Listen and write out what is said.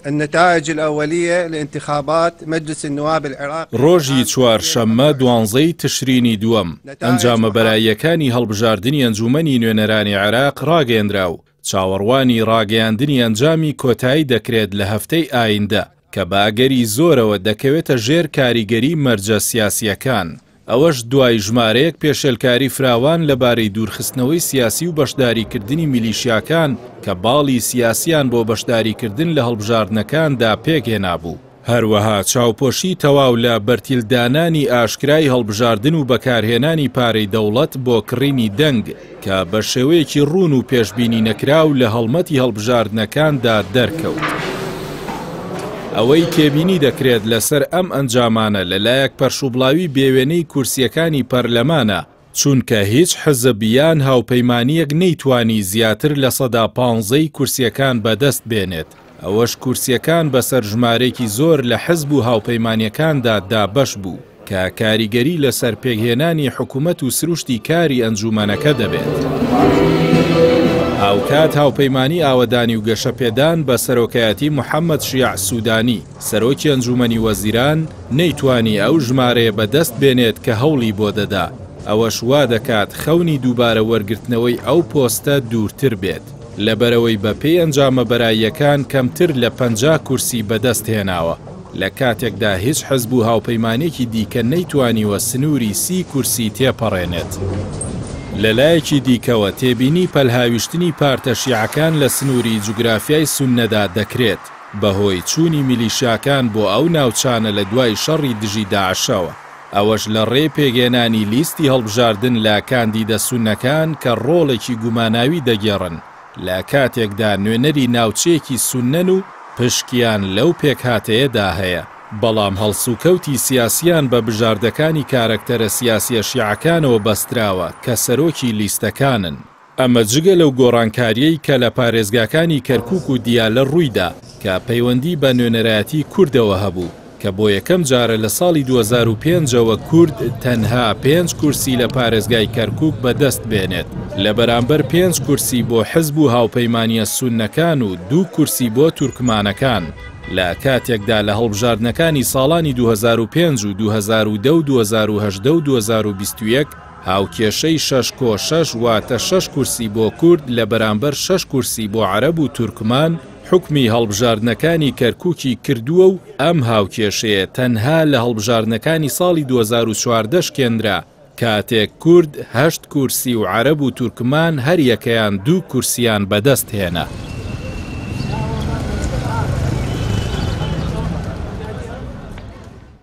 النتائج الأولية لانتخابات مجلس النواب العراقی. ڕۆژی چوارشەممە دوانزەی تشرینی دووەم، ئەنجامە بەراییەکانی هەڵبژاردنی ئەنجوومەنی نوێنەرانی عێراق ڕاگەیەنرا و چاوەڕوانی ڕاگەیاندنی ئەنجامی کۆتایی دەکرێت لە هەفتەی ئایندە کە بە ئەگەری زۆرەوە دەکەوێتە ژێر کاریگەری مەرجە سیاسییەکان. ئەوەش دوای ژمارەیەک پێشێلکاری فراوان لەبارەی دوورخستنەوەی سیاسی و بەشداریکردنی میلیشیاکان کە باڵی سیاسیان بۆ بەشداریکردن لە هەڵبژاردنەکاندا پێکهێنابوو. هەروەها چاوپۆشی تەواو لە بەرتیلدانانی ئاشکرای هەڵبژاردن و بەکارهێنانی پارەی دەوڵەت بۆ کڕینی دەنگ کە بە شێوەیەکی ڕوون و پێشبینی نەکراو لە هەڵمەتی هەڵبژاردنەکاندا دەرکەوت. ئەوەی تێبینی دەکرێت لەسەر ئەم ئەنجامانە لەلایەک پەرشوبڵاوی بێوێنەی کورسییەکانی پەرلەمانە، چونکە هیچ حزب یان هاوپەیمانییەک نەیتوانی زیاتر 15% ی کورسییەکان بەدەست بێنێت، ئەوەش کورسییەکان بەسەر ژمارەیەکی زۆر لە حزب و هاوپەیمانییەکاندا دابەش بوو. کە کاریگەری لەسەر پێکهێنانی حکومەت و سروشتی کاری ئەنجوومەنەکە دەبێت. هاوکات هاوپەیمانی ئاوەدانی و گەشەپێدان بە سەرۆکایەتی محەممەد شیاع سوودانی، سەرۆکی ئەنجوومەنی وەزیران، نەیتوانی ئەو ژمارەیە بەدەست بێنێت کە هەوڵی بۆ دەدا، ئەوەش وا دەکات خەونی دووبارە وەرگرتنەوەی ئەو پۆستە دوورتر بێت، لەبەرئەوەی بەپێی ئەنجامە بەراییەکان کەمتر لە 50 کورسی بەدەست هێناوە. لە کاتێکدا هیچ حزب و هاوپەیمانێکی دیکە نەیتوانیوە سنووری 30 کورسی تێپەڕێنێت. لەلایەکی دیکەوە تێبینی پەلهاویشتنی پارتە شیعەکان لە سنووری جوگرافیای سوننەدا دەکرێت، بەهۆی چوونی میلیشیاکان بۆ ئەو ناوچانە لە دوای شەڕی دژی داعشەوە، ئەوەش لە ڕێی پێکهێنانی لیستی هەڵبژاردن لە کاندیدە سوننەکان کە ڕۆڵێکی گوماناوی دەگێڕن لە کاتێکدا نوێنەری ناوچەیەکی سوننەن و پشکیان لەو پێکهاتەیەدا هەیە، بەڵام هەڵسوکەوتی سیاسییان بە بژاردەکانی کارەکتەرە سیاسییە شیعەکانەوە بەستراوە کە سەرۆکی لیستەکانن. ئەمە جگە لەو گۆڕانکارییەی کە لە پارێزگاکانی کەرکوک و دیالە ڕوویدا کە پەیوەندی بە نوێنەرایەتی کوردەوە هەبوو، کە بۆ یەکەم جارە لە ساڵی 2005 ەوە کورد تەنها پێنج کورسی لە پارێزگای کەرکوک بەدەست بێنێت لە بەرامبەر پێنج کورسی بۆ حزب و هاوپەیمانییە سوننەکان و دوو کورسی بۆ تورکمانەکان لە کاتێکدا لە هەڵبژاردنەکانی ساڵانی 2005 و 2010 و 2018 و 2021 هاوکێشەی شەش کۆ شەش واتە شەش کورسی بۆ کورد لە بەرامبەر شەش کورسی بۆ عەرەب و تورکمان حوکمی هەڵبژاردنەکانی کەرکوکی کردووە و ئەم هاوکێشەیە تەنها لە هەڵبژاردنەکانی ساڵی 2014 شکێنرا کاتێک کورد هەشت کورسی و عەرەب و تورکمان هەریەکەیان دوو کورسیان بەدەست هێنا.